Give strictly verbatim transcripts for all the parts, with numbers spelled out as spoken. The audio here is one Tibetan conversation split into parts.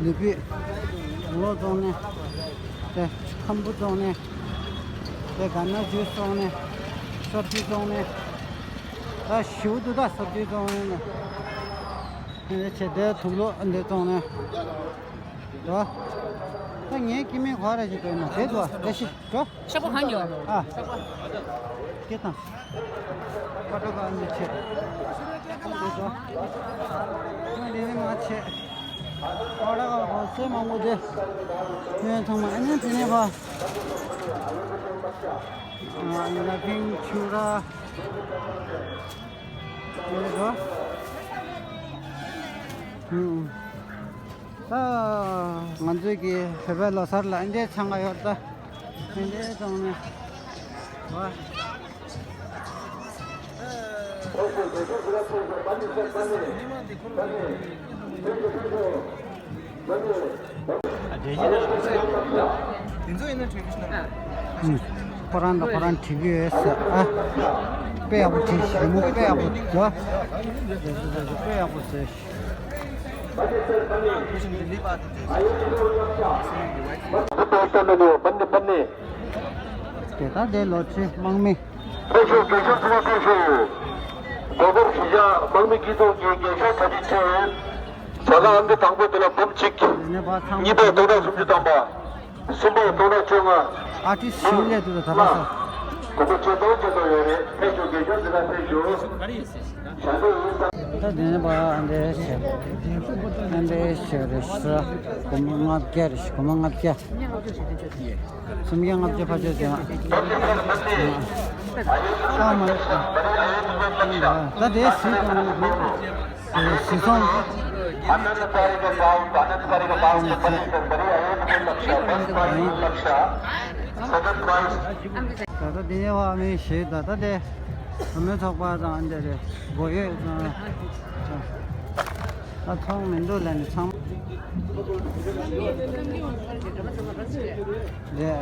ནུས་པའི་དུག་ལོག་བཙོང་ནས། དེ་ཁམ་བུ་བཙོང་ནས། དེ་ག་ན་ཇུས་བཙོང་ནས། སོར་ཆུ་བཙོང་ནས། ད་ཞིའུ་དུ་ད་སོར་ཆུ་བཙོང་ནས། དེ་བྱས་དེ་དུག་ལོག་འདི་བཙོང་ནས། འགྲོ། ད་ངའི་སྐྱེ་དམན་ག་རེ་ཞིག་དགོས་ན་དེ་འགྲོ་དེ་ཤི་འགྲོ། ཤ་པོ་གང་ཡོད། ཨ། ཤ་པོ། སྐད་བཏང་། ཁ་དྲོ་ག་འདི་ཆེ། ཁ་དྲོ་འགྲོ། ང་འདི་ནི་མ་ཆེ། ཁ་དྲོ་ག་གོ་སེ་མང་པོ་དེ། ཉོན་ཚང་མ་ཨ་ནི་དེ་ནས་ཕ། ཨ་ལ་ཕིང་ཆུ་ར། འདི་འགྲོ། ཨུ། ད་ང་ཚོའི་གི་བོད་པའི་ལོ་གསར་ལ་ཨེ་འདྲའི་འཚང་ཁ་ཡོད་ད། ཨེ་འདྲའི་བཏང་ནས། བ། ཁོ་རང་དང་ཁོ་རང་བྲིས་ཀྱི་ཡོད་ས། ཨ། དཔེ་ཡག་པོ་བྲིས་ཤིག་མོ་དཔེ་ཡག་པོ་འདུག་དཔེ་ཡག་པོ་བཟོས་ཤིག་དེ་ལྟར་དེ་ལོ་ཆེ་དམག་མི། ཕེབས་ཤོག་རྒྱལ་གཞུང་ཚོགས་ཕེབས་ཤོག་མགོན་པོ་གཞིས་ཆགས་དམག་མི་སྐྱིད་སྡུག་གི་རྒྱལ་གཞུང་གྲ་སྒྲིག་ཆེ་བས། བྱ་ལ་ཨང་ཀི་དང་པོ་དེ་ལ་འབུམ་གཅིག་དེ་ནས་ཕར་ཚང་མ་གཉིས་པ་སྟོང་ཕྲག་སུམ་ཅུ་ཐམ་པ། གསུམ་པ་སྟོང་ཕྲག་བཅོ་ལྔ། ཨར་ཊིསི་ཞིག་སླེབས་འདུག་ད་ད་པ་ས། དུམ་བུ་ཆེ་སྟོང་ཆེ་སྟོང་ཡོད་རེད། ཕེབས་ཤོག་རྒྱལ་གཞུང་འདི་ལ་ཕེབས་ཤོག་ད་དེ་ནས་ཕར་ཨ་འདྲས་བྱས། ཨ་འདྲས་བྱས་རེད་ཤག་སྒོར་མོ་ལྔ་བརྒྱ་རེད་ཤག་སྒོར་མོ་ལྔ་བརྒྱ། སུམ་བརྒྱ་ལྔ་བརྒྱ་ཕར་ཕྱོགས་བྱས། ཨ་མ། ད་དེ་སུས་བཏང་ནས་སུས་སོང་། ད་ལྟ་འདི་ནས་བ་མི་ཞེས་ད་ལྟ་དེ་བུ་མོའི་ཚོགས་པ་དང་འདི་རེད། སྒོ་ཡོད་ཙང་། ད་མཐོང་མི་འདུག་ལབ་ནས་ཚང་མ། རེད།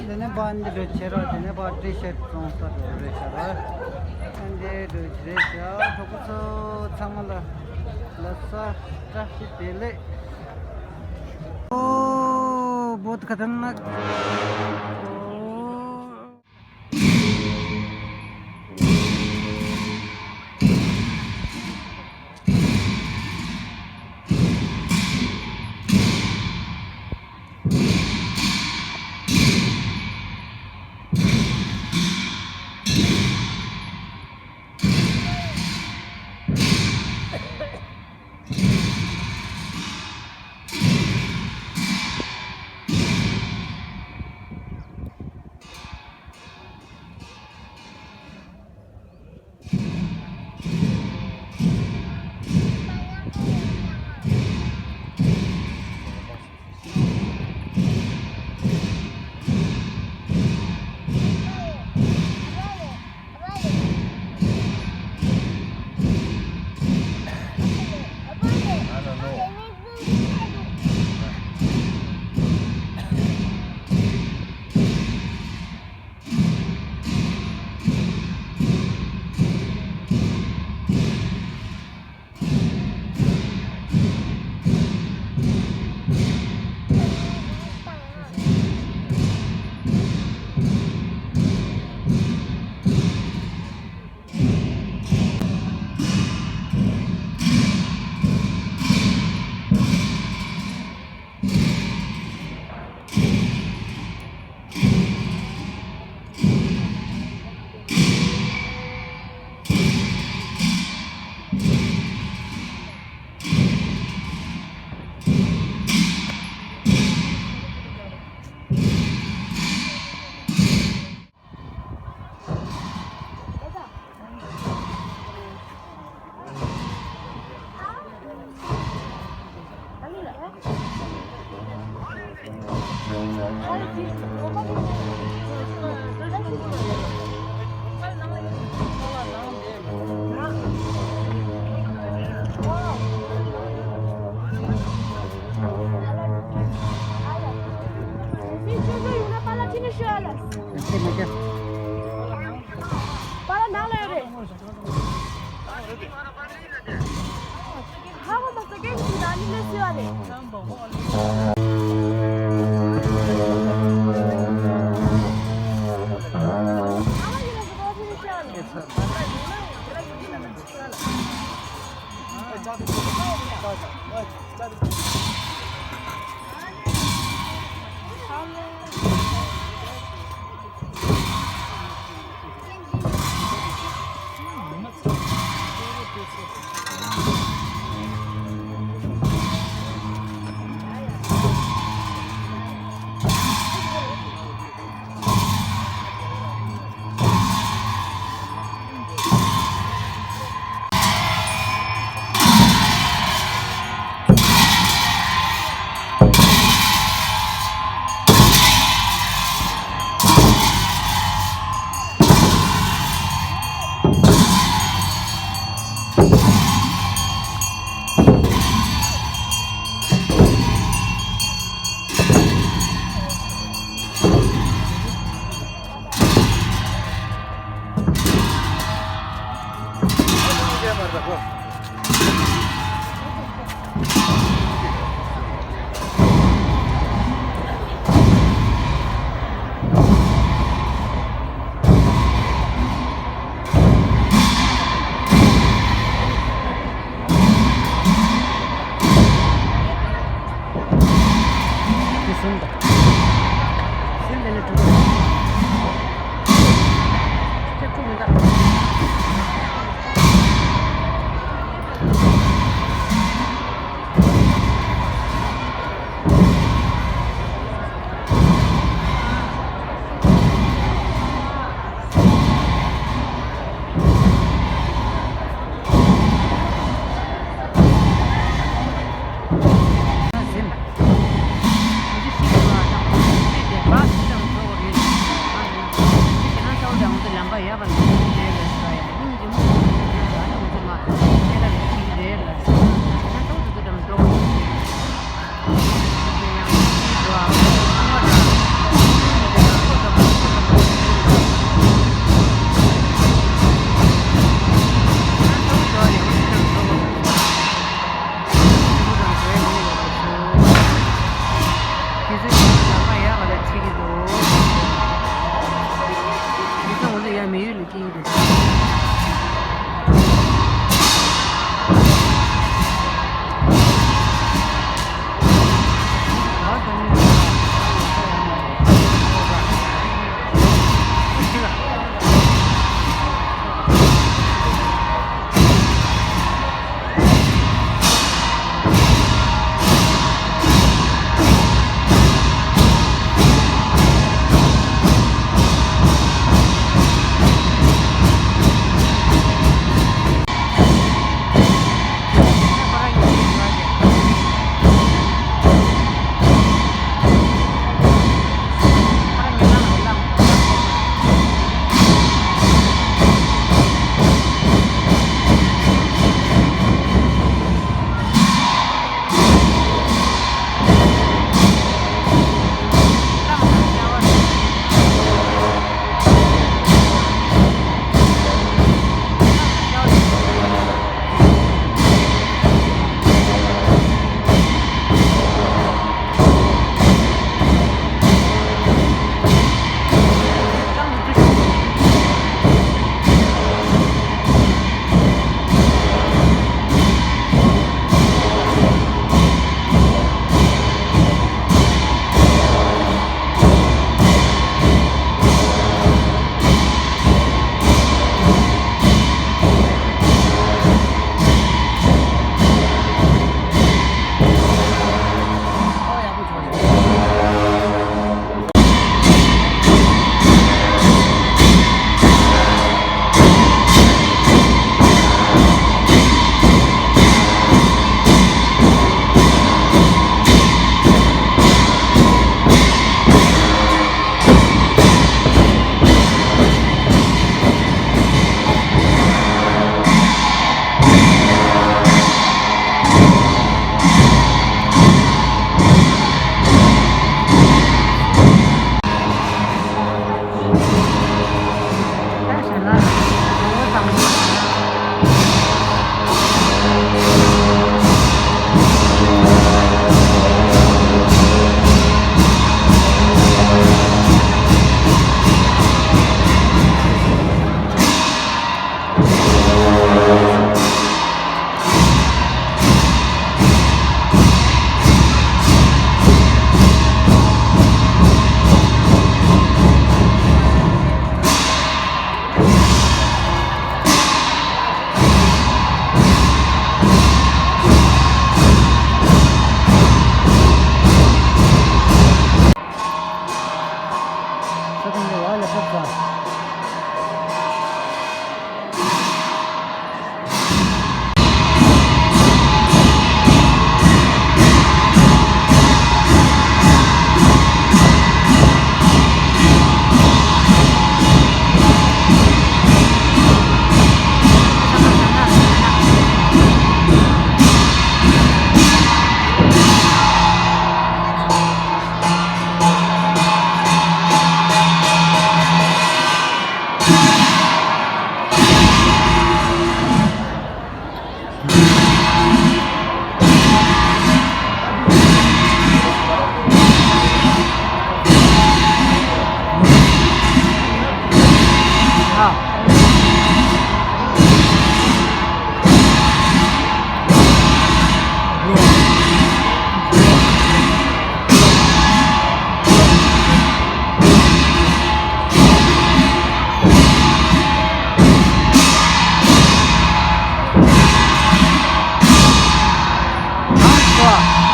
དེ་ནས་པ་འདི་འགྲོ་བྱེད་རོགས། དེ་ནས་པ་ཊི་ཤར་བཙོང་ས་འགྲོ་རེད་ཤག་ཨ་འདི་འགྲོ་བྱེད་རེད་ཤག་གྲོགས་པོ་ཚོ་ཚང་མ་ལ་ལ་ས་བཀྲ་ཤིས་བདེ་ལེགས། ཨོ་བོད་ཁ་ཐན་ནག་ས་ཁང་གི་ལ་ལ་ཕེབས་ས།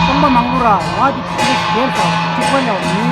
སྟོང་པ་མང་པོ་ར་བ་དེ་ཁྱེད་རྒྱལ་ས་གཅིག་པ་ལ་མི་